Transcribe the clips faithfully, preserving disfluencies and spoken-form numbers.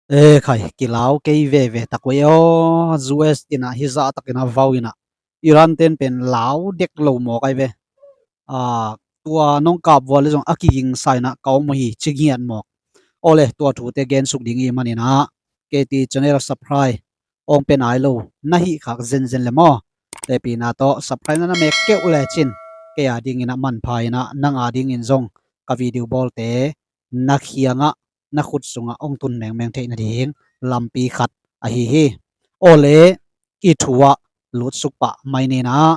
E khai, kilau kei veve tak uh ei aw. U S in ah hizah takin a vau in ah Iran ten pen lau dek lo mawk ai ve. A, tua nong kap vua le zong a kigingsa in ah ka om uh hi ci ngiat mawk. Awle, tua thute gensuk ding i hih manin ah K T channel subscribe ong pe nai lo na hih khak zenzen le maw, tepina tawh subscribe na na mek keuh lecin kei a dingin ah manpha in ah nang a dingin zong ka video bawlte na khiangah, na khut sungah ong tun mengmeng theih nading lampi khat ahi hi. Awle, i thu ah lutsuk pah mai ni in ah,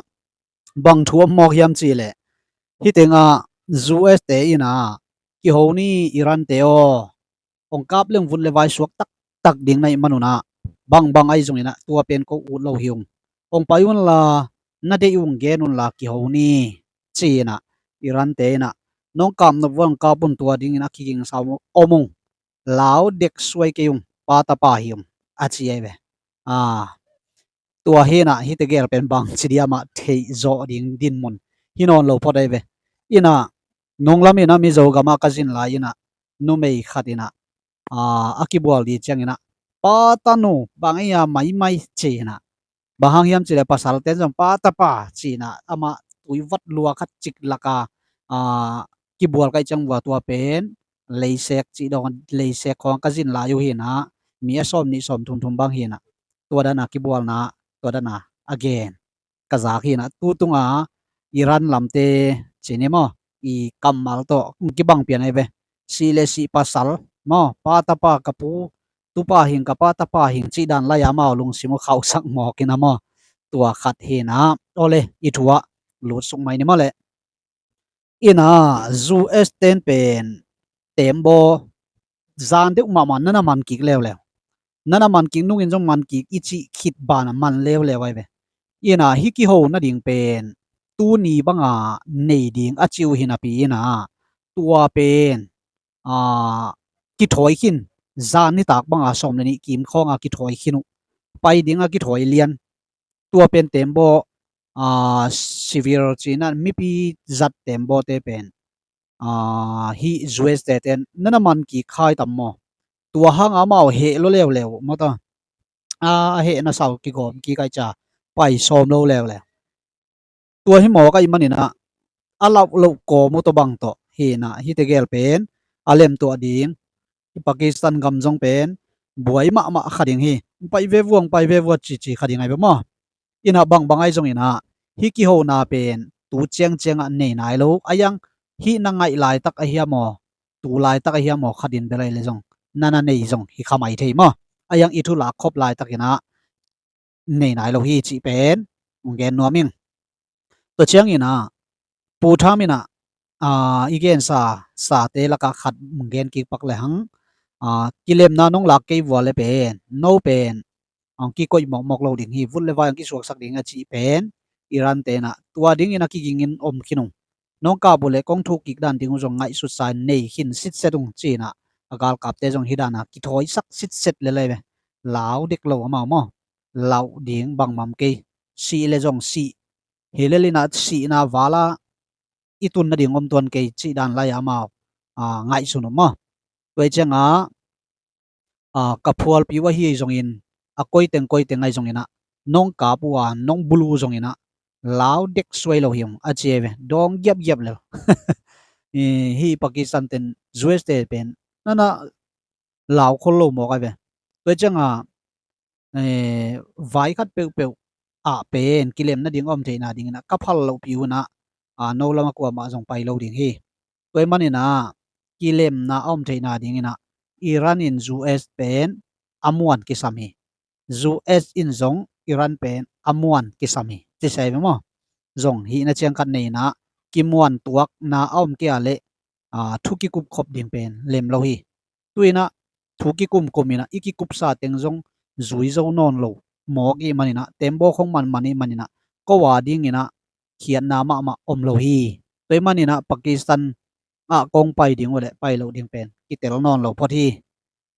bang thu om mawk hiam cih leh, hih tengah U S te in ah kiho ni, Iran te aw, ong kap leng vut le vai suak taktak ding na hih man un ah, bangbang ahi zongin ah tua pen ko ut lo hi ung. Ong pai unla, na deih ung gen unla kiho ni, ci in ah Iran te in ah nong kap nop vua ong kap un, tua dingin a kigingsa om ung. Lau dek suai kei ung, pa tapa hi ung, a ci ai ve. A, tua hi in ah hihte gel pen bangci diam ah theih zawh ding dinmun hi nawn lo phot ai ve. In ah nung lam in ah Mizo gam ah ka zin lai in ah numei khat in ah, a, a kibual di ciangin ah, pa tanu bang ei a maimai ci in ah, bang hang hiam cih leh pasal ten zong pa tapa ci in ah amah tuivat lua khat cik lak a, a, kibual ka hih ciang vua tua pen leisek cih dong, leisek khawng ka zin lai uh hi in ah, mi a sawm nih sawm thum thum bang hi in ah, tua dan a kibualna, tua dan a a gen ka zak hi in ah, tu tung a Iran lamte ci ni maw, i kammal tawh kibang pian ai ve. Sih le sih pasal maw, pa tapa ka pu tupa hing, ka pa tapa hing cih dan lai a amau lungsim uh khauhsak mawk in ah maw, tua khat hi in ah. Awle, i thu ah lutsuk mai ni maw leh. In ah U S ten pen tembaw zan deuh mahmah na na man kik leuleu. Na na man kik nungin zong man kik i cih khit ban a man leuleu ai ve. In ah hih kiho nading pen tuni bang a nei ding a ci uh hi napi in ah, tua pen, a, kithawi khin, zan nitak bang a sawm le nih kim khawng a kithawi khin uh, pai ding a kithawi lian. Tua pen tembaw, a, civil ci in ah mipi zat tembawte pen, a, hih U S te ten na na man kik khai tam maw. Tua hang a amau heh lo leuleu maw ta. A, a heh na sau kigawm kik ai cia, pai sawm lo leuleu. Tua hi mawk a hih manin ah a lauh loh kawm uh tawh bang tawh hi in ah hihte gel pen a lemtuah ding, i Pakistan gam zong pen buai mahmah kha ding hi. Pai ve vua, pai ve vua cici kha ding ai ve maw. In ah bangbang ahi zongin ah hih kihona pen tu ciangciang ah nei nai lo. A iang hih na ngaih laitak a hiam aw, tu laitak a hiam aw, khat in bel ai le zong na na nei zong hi kha mai thei maw. A iang i thu lak khop laitakin ah nei nai lo hi cih pen hong gen nuam ing. Tua ciangin ah Pu Tham in ah, a, i gensa sate lakah khat hong gen kik pak le hang, a, kilemna nong lak kei vua le pen no pen hong kikoih mawkmawk lo ding hi, vut le vai hong kisuaksak ding a cih pen Iran te in ah tua dingin a kigingin om khin ung. Nong kap uh leh kong thuk kik dan ding uh zong ngaihsutsa in nei khin sitset ung ci in ah a galkapte zong hih dan a kithawisak sitset lel ai ve. Lau dek lo amau maw. Lauh ding bangmah om kei. Sih le zong sih, hi lel in ah sihna val ah i tun nading om tuan kei cih dan lai ah amau, a, ngaihsun uh maw. Tua hi ciangah, a, ka phualpi uh ahi zongin, a koiteng koiteng ahi zongin ah nong kap uh a nong bul uh zongin ah lau dek suai lo hi ung a ci ai ve. Dawng giapgiap lel. I, hih Pakistan ten U S te pen na na lau khol lo mawk ai ve. Tua hi ciangah, eh, vai khat peuhpeuh ah pen kilem nading a om theihna dingin ah ka phal lohpi un ah, a, no lamah kuamah zong pai lo ding hi. Tua hi manin ah kilemna a om theihna dingin ah Iran in U S pen a muan kisam hi. U S in zong Iran pen a muan kisam hi, ci sai ve maw. Zong hihna ciang khat nei in ah kimuan tuakna a om kei a leh, a, thu kikup khop ding pen lem lo hi. Tu in ah thu kikum kum in ah i kikupsa teng zong zui zo nawn lo mawk i hih manin ah, tembaw khong manman i hih manin ah ko a dingin ah khiatna mahmah om lo hi. Tua hi manin ah Pakistan ah kong pai ding uh leh pai loh ding pen kitel nawn lo phot hi.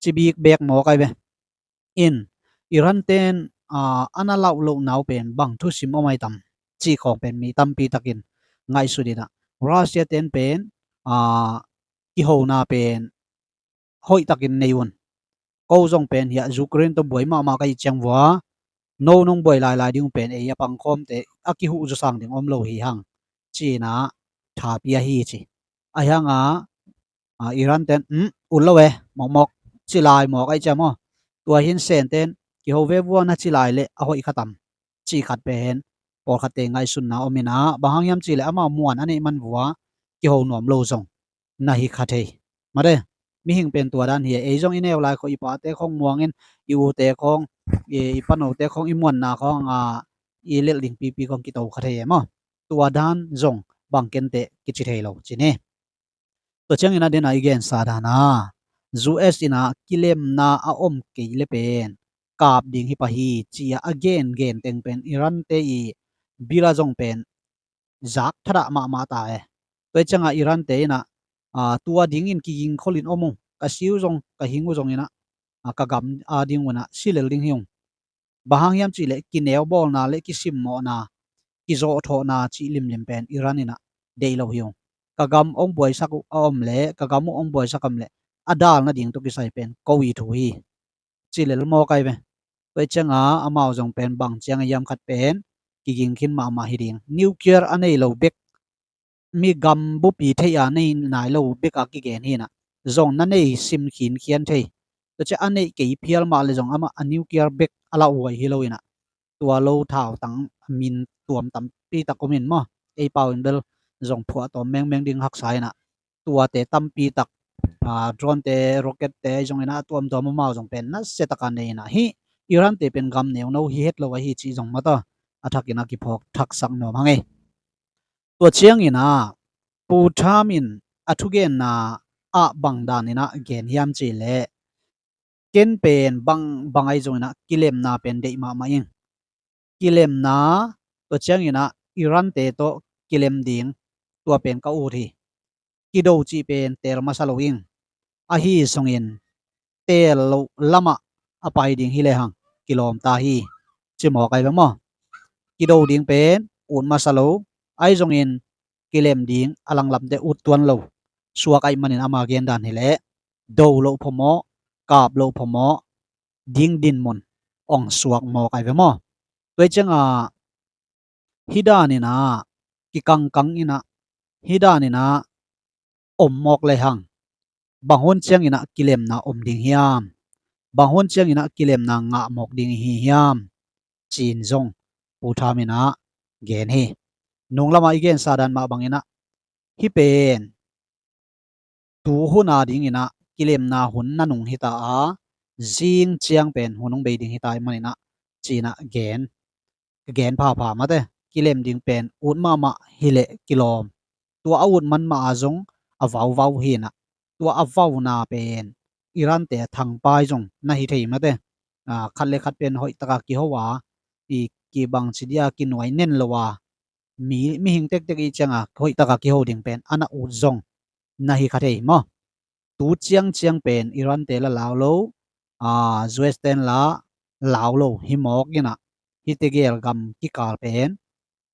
Ci bikbek mawk ai ve. In, Iran ten, a, a na lauh lohna uh pen bang thusim om ai tam cih khawng pen mi tampi takin ngaihsut in ah, Russia ten pen, a, kihona pen hoih takin nei un. Ko zong pen hiah Ukraine tawh buai mahmah ka hih ciang vua, no nong buai lailai ding uh pen ei a pangkhawmte a kihuh zusang ding om lo hi hang, ci-in ah tha pia hi ci. Ahi hangah, a, Iran ten, um, ut lo e, mawkmawk, ci lai mawk ahih ciang maw. Tua hi in Sen ten, kiho ve vua, na ci lai leh a hoih kha tam, cih khat pen pawlkhatte ngaihsutna om in ah, bang hang hiam cih leh amau muan a neih man vua kiho nuam lo zong na hi kha thei. Mate, mihing pen tua dan hi e. Ei zong i neu lai khawng i pate khawng muang in, i ute khawng, i, i panote khawng i muanna khawng, a, i lelh ding pipi khawng kito kha thei e maw. Tua dan zong bang kenteh kici thei lo ci ni. Tua ciangin a den a i gensa dan a, U S in ah kilemna a om kei le pen kap ding hi pah hi, ci-a a gengen teng pen Iran te i bil ah zong pen zak thadah mahmah ta e. Tua hi ciangah Iran te in ah, a, tua dingin kigingkhol in om uh, ka si uh zong, ka hing uh zong in ah, a, ka gam a ding un ah si lel ding hi ung. Bang hang hiam cih leh kineubawlna le kisimmawhna, kizawhthawhna cih limlim pen Iran in ah deih lo hi ung. Ka gam hong buaisak uh a om leh, ka gam uh hong buaisak a om leh, a dal nading tawh kisai pen ko i thu hi, ci lel mawk ai ve. Tua hi ciangah amau zong pen bang ciang a hiam khat pen kiging khin mahmah hi ding. Nuclear a nei lo bek, mi gam bupi theih a nei nai lo bek a kigen hi in ah, zong na nei sim khinkhian thei. Tua ciang a neih kei phial mah leh zong amah a nuclear bek a lauhuai hi lo in ah, tua lo thau tang min tuam tampi tak om in maw, ei pau in bel zong phuah tawm mengmeng ding haksa in ah, tuate tampi tak, a, drone te, rocket te ahi zongin ah a tuamtuam amau zong pen nasia taka nei in ah, hih Iran te pen gam neuno hi het lo ahi cih zong mataw a thakin a kiphawk thaksak nuam hang ei. Tua ciangin ah Pu Trump in a thugenna ah bang dan in ah gen hiam cih leh, ken pen bang, bang ahi zongin ah kilemna pen deih mahmah ing. Kilemna, tua ciangin ah Iran te tawh kilem ding, tua pen ka ut hi. Kido cih pen teel masa lo ing. Ahi zongin teel loh lamah a pai ding hi lehang kilawm ta hi, ci mawk ai ve maw. Kido ding pen ut masa lo, ahi zongin kilem ding a langlamte ut tuan lo suak ahih manin ama gendan hi leh, do loh phamawh, kap loh phamawh ding dinmun ong suak mawk ai ve maw. Tua hi ciangah hih dan in ah kikangkang in ah, hih dan in ah om mawk lehang, bang hun ciangin ah kilemna om ding hiam? Bang hun ciangin ah kilemna ngah mawk ding hi hiam? Ci-in zong Pu Trump in ah gen hi. Nung lamah i gensa dan mah bangin ah, hih pen tu hun a dingin ah kilemna hun nanung hi ta a, zing ciang pen hun hong bei ding hi ta ahih manin ah, ci-in ah gen, ka gen phapha mate. Kilem ding pen ut mahmah hi leh kilawm. Tua a ut man mah a zong a vauvau hi in ah, tua a vauna pen Iran te a thangpai zong na hi thei mate. A, khat le khat pen hoih taka kiho a, i kibangci dia kinuai nen lo a, mi, mihing tektek i ciangah hoih taka kiho ding pen a na ut zong na hi kha thei maw. Tu ciangciang pen Iran te la lau lo, a, U S ten la lau lo hi mawk in ah, hihte gel gam kikal pen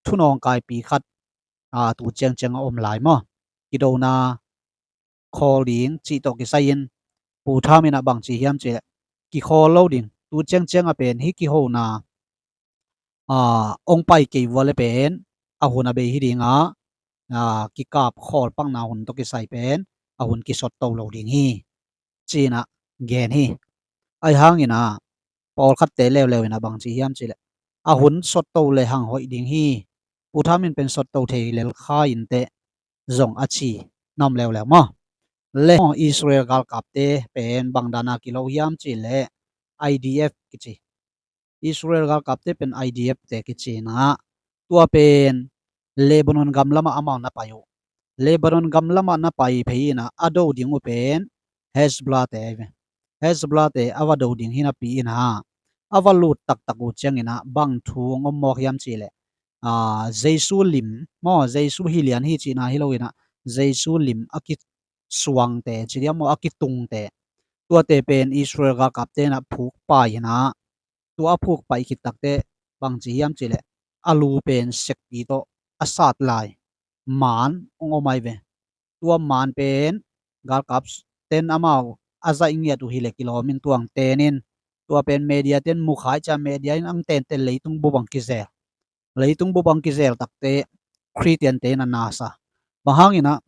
thunawngkaipi khat, a, tu ciangciang a om lai maw. Kidona khawl ding cih tawh kisai-in Pu Trump in ah bang ci hiam cih leh, kikhawl lo ding, tu ciangciang a pen hih kihona, a, ong pai kei vua le pen a hun a bei hi ding a, a, kikap khawl pakna hun tawh kisai pen a hun kisot to lo ding hi, ci-in ah gen hi. Ahi hangin ah pawlkhatte leuleu in ah bang ci hiam cih leh, a hun sot to lehang hoih ding hi. Pu Trump in pen sot to thei lel kha inteh zong a ci na om leuleu maw. Le Israel galkapte pen bang dan a kilo hiam cih leh, I D F kici. Israel galkapte pen I D F te kici in ah, tua pen Lebanon gam lamah amau na pai uh. Lebanon gam lamah na pai phei in ah a do ding uh pen Hezbollah te ahi ve. Hezbollah te a va do ding hi napi in ah, a va lut taktak uh ciangin ah bang thu hong om mawk hiam cih leh, a, Jesu lim maw, Jesu hi lian hi cihna hi lo in ah, Jesu lim a kisuangte ci diam maw, a kitungte, tuate pen Israel galkapte in ah phuk pai in ah, tua a phuk paih khit takteh bang ci hiam cih leh, a lu pen sekpi tawh a sat lai maan hong om ahi ve. Tua maan pen galkap ten amau a zaih ngiat uh hileh kilawm in tuang ten in, tua pen media ten mukhai cia media in ang tenten leitung bup ang kizel. Leitung bup ang kizel takte Khristian te in a nasa. Bang hangin ah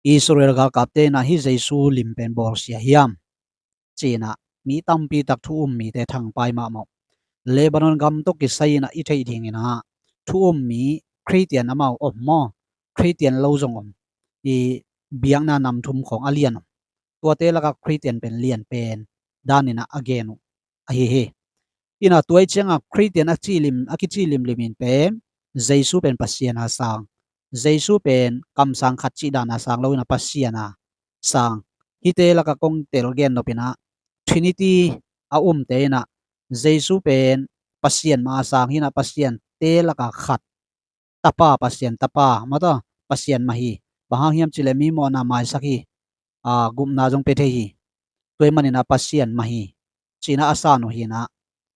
Israel galkapte in ah hih Jesu lim pen bawlsia hiam? Ci-in ah mi tampi tak thu um mite thangpai mahmah uh. Lebanon gam tawh kisai in ah i theih dingin ah thu um mi Khristian amau om maw, Khristian lo zong om. I biakna nam thum khawng a lian om. Tuate lakah Khristian pen lian pen danin ah a gen uh ahi hi. In ah tua ih ciangah Khristian a cilim, a kicilimlim in pen Jesu pen Pasian a sang, Jesu pen kamsang khat cih dan a sang lo in ah Pasian a sang. Hihte lakah kong tel gen nop in ah Trinity a umte in ah Jesu pen Pasian mah a sang hi in ah Pasian te lakah khat. Tapa, Pasian Tapa, mataw, Pasian mah hi. Bang hang hiam cihleh mi mawhna maisak hi, a, gupna zong pia thei hi. Tua ih manin ah Pasian mah hi. Ci-in ah a san uh hi in ah,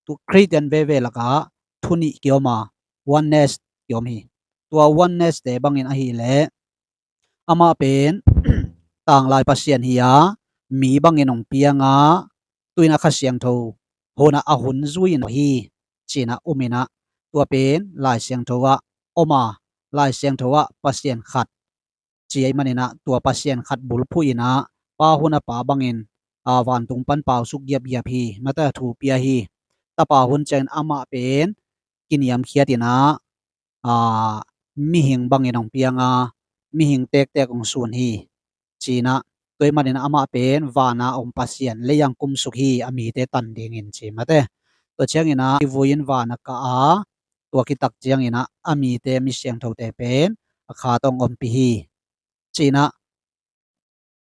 tu Khristian veve lakah thu nih kiom a, oneness kiom hi. Tua oneness te bangin ahileh amah pen tanglai Pasian hi a, mi bangin hong piang a, tu-in ah Kha Siangtho hun ah a hun zui in hi. Ci-in ah um in ah tua pen Lai Siangtho ah om a, Lai Siangtho ah Pasian khat ci ahih manin ah tua Pasian khat bulphuh in ah Pa hun a Pa bangin, a, vantung pan pausuk giapgiap hi, mataw, thu pia hi. Tapa hun ciangin amah pen kiniamkhiat in ah, a, mihing bangin hong piang a, mihing tektek hong sun hi. Ci-in ah tua ih manin ah amah pen van a om Pasian lei ah kumsuk hi, a mite tan dingin ci, mataw. Tua ciangin ah kivui in van a kah a, tua kitak ciangin ah a mite, mi siangthote pen a khat hong ompih hi. Ci-in ah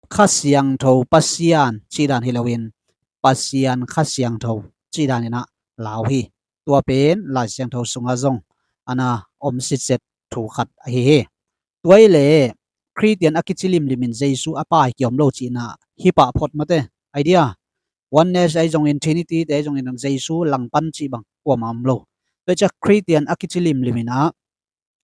Kha Siangtho Pasian cih dan hi loin Pasian Kha Siangtho cih dan in ah lau hi. Tua pen Lai Siangtho sungah zong a na om sitset thu khat ahi hi. Tua ih leh Khristian a kicilimlim in Jesu a Pa hi kiom lo cihna hi pah phot, mataw. Idea, oneness ahi zongin, Trinity te ahi zongin, Jesu langpan cih bang kuamah om lo. Tua ih ciah Khristian a kicilimlim in ah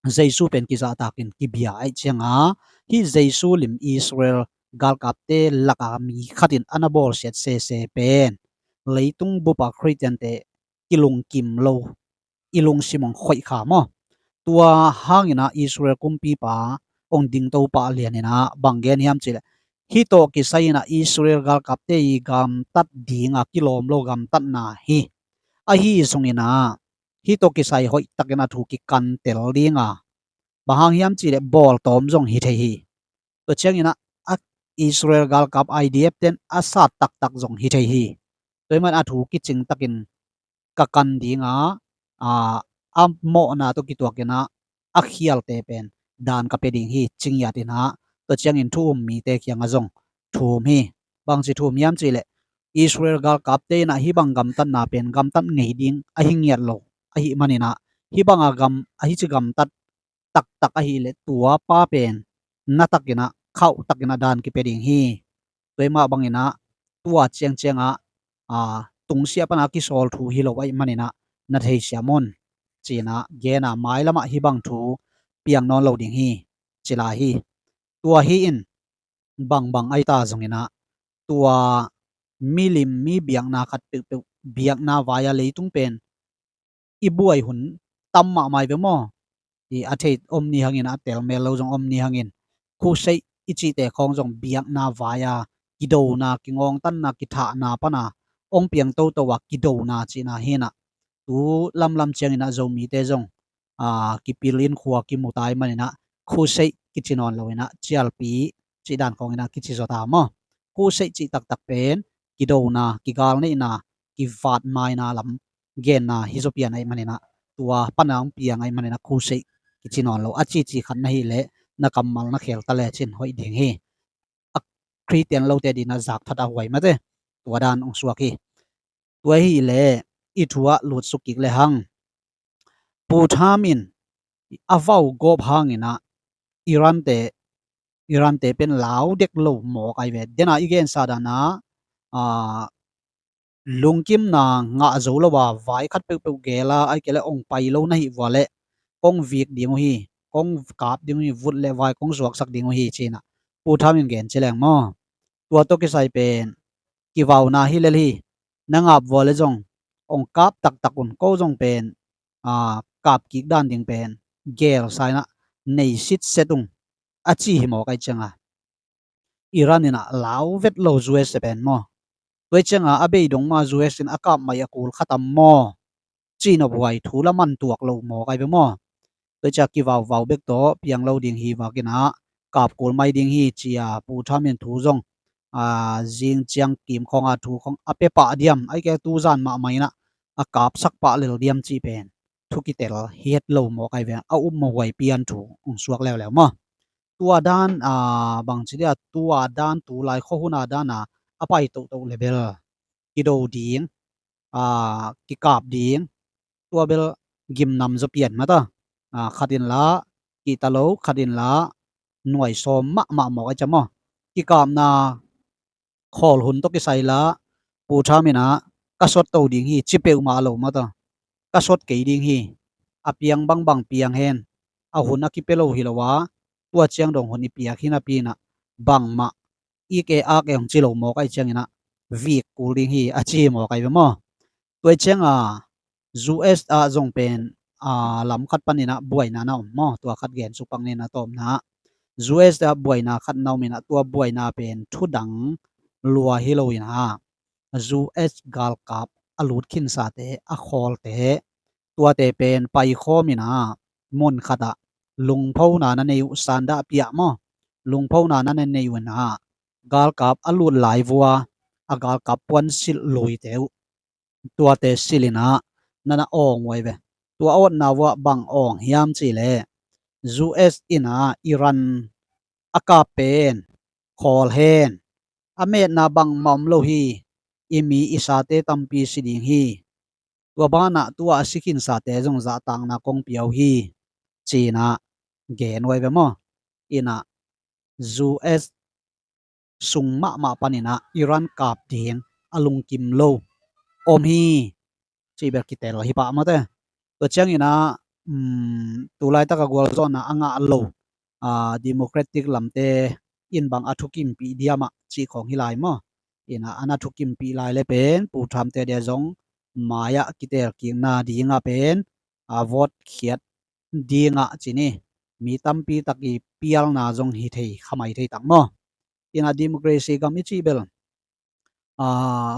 Jesu pen kizahtakin kibia ahih ciangah hih Jesu lim Israel galkapte lakah mi khatin a na bawlsiat sese pen leitung bup a Khristiante kilungkim lo, i lungsim hong khoih kha maw. Tua hangin ah Israel kumpipa hong dingto pah lian in ah bang gen hiam cihleh, hih tawh kisai in ah Israel galkapte i gamtat ding a kilawm lo gamtatna hi. Ahi zongin ah hih tawh kisai hoihtakin a thu kikantel ding a, bang hang hiam cihleh bawltawm zong hi thei hi. Tua ciangin ah, a, Israel galkap I D F ten a sat taktak zong hi thei hi. Tua ih man a thu kicing takin ka kan ding a, a, a mawhna tawh kituakin ah a khialte pen dan ka pia ding hi, ci ngiat in ah, tua ciangin thu um mite kiangah zong thum hi. Bangci thum hiam cihleh, Israel galkapte in ah hih bang gamtatna pen gamtat ngei ding ahi ngiat lo ahih manin ah, hih bang a gam, ahi ci gamtat taktak ahileh tua pa pen na takin ah, khauh takin ah dan kipia ding hi. Tua ih mah bangin ah tua ciangciang ah, a, tungsiah pan a kisawl thu hi lo ahih manin ah na theisiam un, ci-in ah gen a, mailam ah hih bang thu piang nawn lo ding hi, ci lai hi. Tua hi in, bangbang ahi ta zongin ah, tua milim, mi biakna khat peuhpeuh biakna vai a leitung pen i buai hun tam mahmah hi ve maw. I a thei om ni hangin, a tel mel lo zong om ni hangin, crusade i cihte khawng zong biakna vai a kidona, kingawngtanna, kithahna pan a hong piang toto a kidona cihna hi in ah, tu lamlam ciangin ah Zomite zong, a, kipil in khua kimu ta ahih manin ah crusade kici nawn lo in ah, cialpi cih dan khawngin ah kici zaw ta maw. Crusade cih taktak pen kidona, kigalneihna, kivatmaina lam genna hi zaw pian ahih manin ah, tua pan a hong piang ahih manin ah crusade kici nawn lo. A cici khat na hih leh na kammal na khel ta lecin hoih ding hi. A, Khristian lote ding in ah zak that a huai, mate, tua dan hong suak hi. Tua hi leh i thu ah lutsuk kik le hang, Pu Tham in a vau gawp hangin ah Iran te, Iran te pen lau dek lo mawk ahi ve. Den a i gensa dan a, a, lungkimna ngah zo lo a, vai khat peuhpeuh gel a, ahih kei leh hong pai lo na hih vua leh kong vik ding uh hi, kong kap ding uh hi, vut le vai kong zuaksak ding uh hi, ci-in ah Pu Tham in gen ci leng maw. Tua tawh kisai pen kivauna hi lel hi. Na ngap vua le zong ong kap taktak un, ko zong pen a, kap kik dan ding pen gelsa in ah nei sitset ung, a ci hi mawk ai cianga, Iran in ah lau vet lo U S pen maw. Tua ai cianga a bei dong mah U S in a kap mai a kul khatam maw, ci nop huai thu la man tuak lo mawk ai ve maw. Tua ai cia kivauvau bek tawh piang lo ding hi vak in ah kap kul mai ding hi ci a Pu Trump in thu zong a, zing ciang kim khawng a thu khawng a pia pah diam, ai ke tu zan mahmah in ah a kapsak pah lel diam cih pen thu kitel hi het lo mawk ai ve, a upmawh huai pian thu ong suak leuleu maw. Tua dan a, bangci dia, tua dan tu lai khuahun a dan a a pai tohtoh le bel kido ding, a, kikap ding, tua bel gimnam zaw pian mata. A, khat in la kihta lo, khat in la nuai sawm mahmah mawk ai cia maw. Kikapna khawl hun tawh kisai la Pu Trump in ah ka sot to ding hi ci peuhmah lo mata. Ka sot kei ding hi. A piang bangbang piang hen, a hun a kipia lo hi lo a, tua ciang dong hun i piak hi napi in ah bangmah i ke a ke hong ci lo mawk ai ciangin ah vik kul ding hi, a ci mawk ai ve maw. Tua ai cianga U S ah zong pen a, lam khat panin ah buaina na om maw. Tua khat gen suk pak ni, na tawpna U S ah buaina khat na om in ah tua buaina pen thu dang lua hi lo in ah U S galkap a lut khinsate, a khawlte, tuate pen paikhawm in ah mun khatah lungphona na nei uh, sandah piah maw, lungphona na nei uh in ah galkap a lut lai vua a galkap puan silh luite uh, tuate silh in ah na na awng uh ai ve. Tua awtna vua bang awng hiam cih leh U S in ah Iran a kap pen khawl hen, a metna bangmah om lo hi, i mi i sate tampi si ding hi. Tua banah tua a si khinsate zong zahtakna kong pia uh hi, ci in ah gen uh ai ve maw. In ah U S sung mahmah panin ah Iran kap ding a lungkim lo om hi, cih bel kitel hi pah mawte. Tua ciangin ah, um, tu laitak a gualzawhna a ngah lo, a, democratic lamte in bang a thukimpih diam ah cih khawng hi lai maw. In ah a na thukimpih lai le pen Pu Trump te dia zong mai ah kitel kikna ding ah pen a, vote khiat ding ah ci ni, mi tampi tak i pialna zong hi thei, khamai thei tak maw. In ah democracy gam i cih bel, a,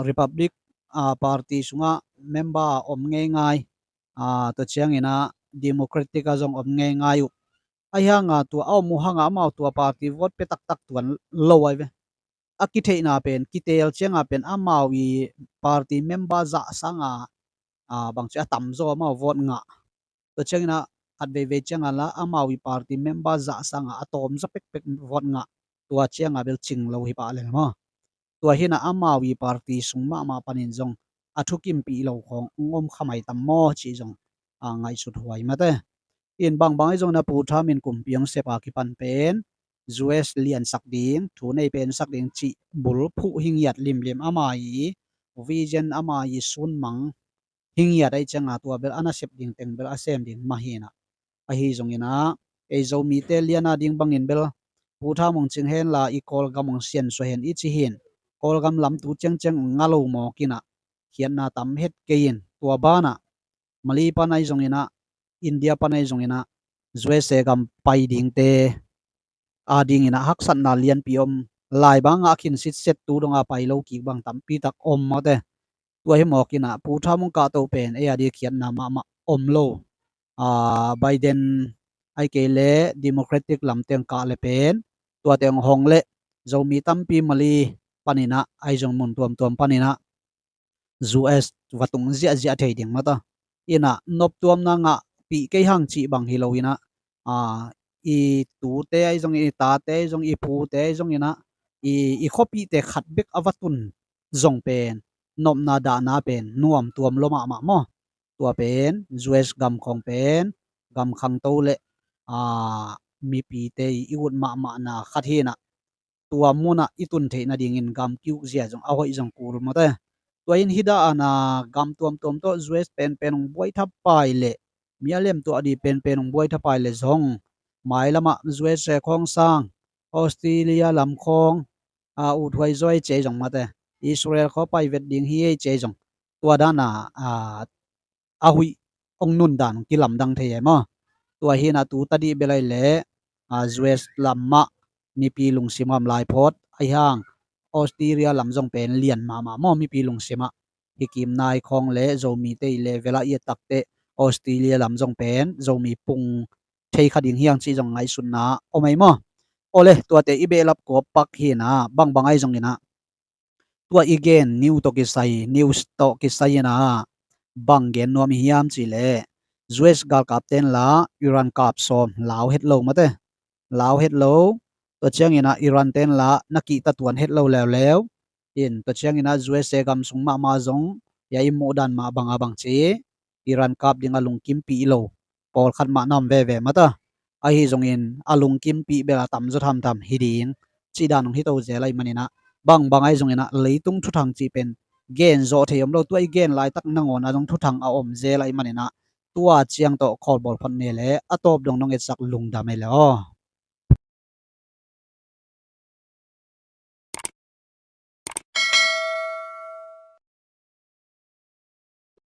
Republic, a, Party sungah member om ngeingai, a, tua ciangin ah Democratic ah zong om ngeingai uh. Ahi hanga tua a om uh hanga amau tua party vote pia taktak tuan lo ai ve. A kitheihna pen, kitel cianga pen amau i party member zah sanga, a, bangci a tamzaw amau vote ngah. Tua ciangin ah khat veivei cianga la amau i party member zah sanga a tawmzaw pekpek vote ngah. Tua cianga bel cing lo hi pah lel maw. Tua hi in ah amau i party sung mahmah panin zong a thukimpih lo khawng ong om khamai tam maw cih zong, a, ngaihsut huai mate. In bangbang ahi zongin ah Pu Trump in kumpi hong sep a kipan pen U S liansak ding, thu nei pensak ding cih bulphuh hi ngiat limlim, ama i vision, ama i sunmang hi ngiat ai cianga tua bel a nasep ding teng bel a sem ding mah hi in ah. Ahi zongin ah ei Zomite liana ding bangin bel Pu Trump hong cing henla i Kawlgam hong siansuah hen i ci hi in, Kawlgam lam tu ciangciang nga lo mawk in ah khiatna tam het kei in, tua banah Mali pan ahi zongin ah, India pan ahi zongin ah, U S A gam pai dingte a dingin ah haksatna lianpi om lai bang ngah khin sitset, tu donga pai lo kik bang tampi tak om mawte. Tua hi mawk in ah Pu Trump hong kahto pen ei a ding khiatna mahmah om lo. A, Biden ai kei le Democratic lamte hong kah le pen tuate hong hong le Zomi tampi Mali panin ah ahi zong mun tuamtuam panin ah U S va tung ziahziah thei ding mata. In ah noptuamna ngahpih kei hang cih bang hi lo in ah, a, i tute ahi zong, i tate ahi zong, i pute ahi zongin ah, i, i khuapihte khat bek a va tun zong pen nopna dahna pen nuamtuam lua mahmah maw. Tua pen U S gam khawng pen gam khangto le, a, mipite i ut mahmahna khat hi in ah, tua munah i tun theih nadingin gam ki-ukzia zong a hoih zong kul mawte. Tua in hih dan a gam tuamtuam tawh U S penpen hong buai thapai leh, mi a lemtuah ding penpen hong buai thapai leh zong, mailamah U S A khawng sang, Australia lam khawng, a, uthuai zaw ei ci ei zong mate, Israel khua pai vet ding hi ei ci ei zong, tua dana, a, a huih hong nun dan hong kilamdang thei ei maw. Tua hina tu tadih bel ai le, a, U S lam mah mipi lungsim a om lai phot, ahi hang Australia lam zong pen lian mahmah maw, mipi lungsim ah. Hi kim nai khawng le Zomite i level ah i et takteh Australia lam zong pen Zomi pung thei kha ding hiang cih zong ngaihsutna om ei maw. Awle, tuate i behlap kua pak hina, bangbang ahi zongin ah, tua i gen news tawh kisai, news tawh kisai in ah, bang gen nuam i hiam cih leh, U S galkap ten la Iran kap sawm lau het lo mate. Lau het lo. Tua ciangin ah Iran ten la na kihta tuan het lo leuleu. In tua ciangin ah U S A gam sung mahmah zong, ya i muh dan mah bang a bang ci, Iran kap ding a lungkimpih lo pawlkhat mah na om veve mata. Ahi zongin a lungkimpih bel a tamzaw thamtham hi ding cih dan hong hi to zel ahi manin ah, bangbang ahi zongin ah leitung thuthang cih pen gen zawh thei om lo, tua i gen laitak nangawn a zong thuthang a om zel ahi manin ah, tua ciang tawh khawlbawl phot ni le a tawp dong nong etsak lungdam ei le aw.